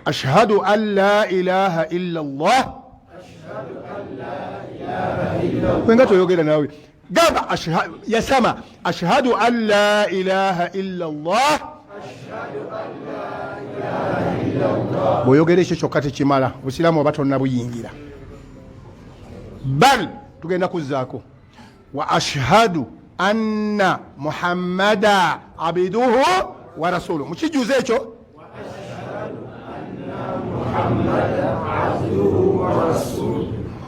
Ashhadu an la ilaha illa Allah. Wenga toyogera nawe, gamba yasama ashhadu an la ilaha illa Allah. Bw'oyogera ekyo kyokka tekimala, obusiraamu oba tonnabuyingira. Bal tugenda kuzzaako wa ashhadu anna Muhammada abiduhu wa rasuluhu. Mukijjuza ekyo.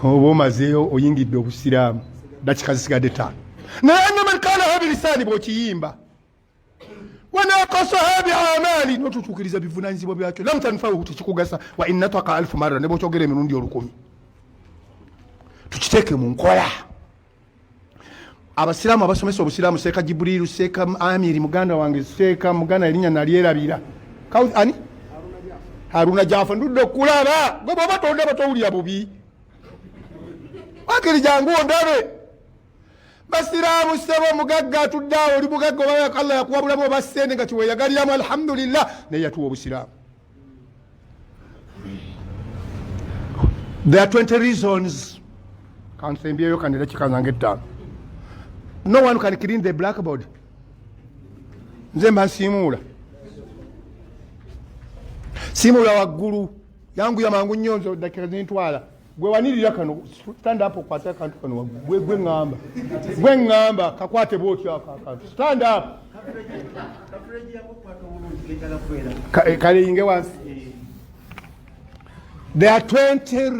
Oba omazeeyo, oyingidde obusiraamu. Dakika zisigadde 5. Naye anna man kalaha bilisaani, bw'okiyimba, wanakasaha biamali, notutuukiriza bivunanyizibwa byakyo, lam tanfahu, tekikugasa. Wa in nataka alfu marra, ne bwokyogera emirundi 1000. Tukiteeke mu nkola. Abasiraamu abasomesa obusiraamu, Seeka Jibuliru, Seeka Amiri, muganda wange Seeka muganda, erinnya nalyerabira, ani, Haruna Jafa, ndudde okulaba gwe. Bwoba tondaba towulira bubi, wakiri jangu ondabe. Basiraamu, ssebo omugagga atudde awo, oli mugagga oba Allah yakuwa bulamu oba ssente nga kiweyagaliramu, alhamdulillah, naye yatuwa obusiraamu. There are 20 reasons. Kansembyeyo kanera kikanzange 5. No one can clean the blackboard. Nze mba nsiimuula, simuula waggulu, yanguya mangu nnyo. Nze dakika zintwala. Gwe wanirira kano, stand up, okwate akantu kano waggulu. Gwe ŋŋamba, gwe ŋŋamba kakwate bwotyo ako akantu. Stand up. Kale yinge wansi. There are 20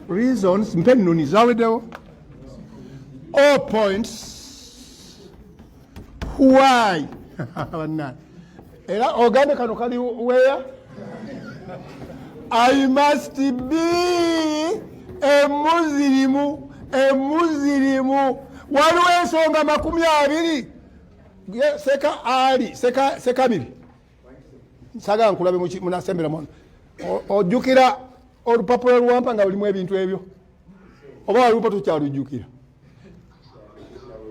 reasons, mpe ennoni zaweddewo, all points why. Bannange, era ogambe kano kali where I must be a Muslim. A Muslim. Waliwo ensonga 20. Seka ali seka sekamiri, sagala nkulabe munasembera muno. Ojjukira olupapula lwampa nga lulimu ebintu ebyo, oba waliwo tokyalujjukira?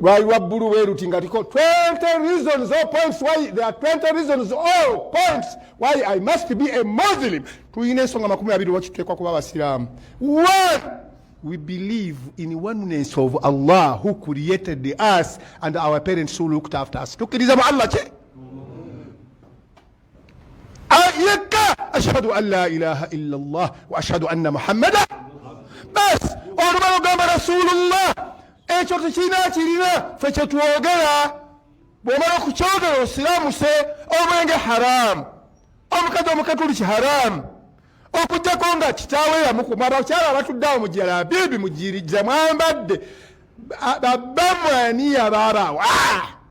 Lwali lwa bbulu bwe luti nga liko 20 reasons or points why. There are 20 reasons or points why I must be a Muslim. Tulina ensonga 20 lwaki tuteekwa kuba abasiraamu. One, we believe in oneness of Allah who created us and our parents who looked after us. Tukkiriza mu Allah ki yekka. Ashhadu an la ilaha illa Allah wa ashhadu anna Muhammada. Bas, olumala ogamba rasulullah. Ekyo tekirina kirina ffe kyetwogera. Bw'omala okukyogera, osiramuse. Omwenge haramu, omukazi omukatuliki haramu, okugjako nga kitaawe yamukuma. Abakyala abatuddeawo mujalabibi mugiriza mwambadde, babbamwani yabaabaawo.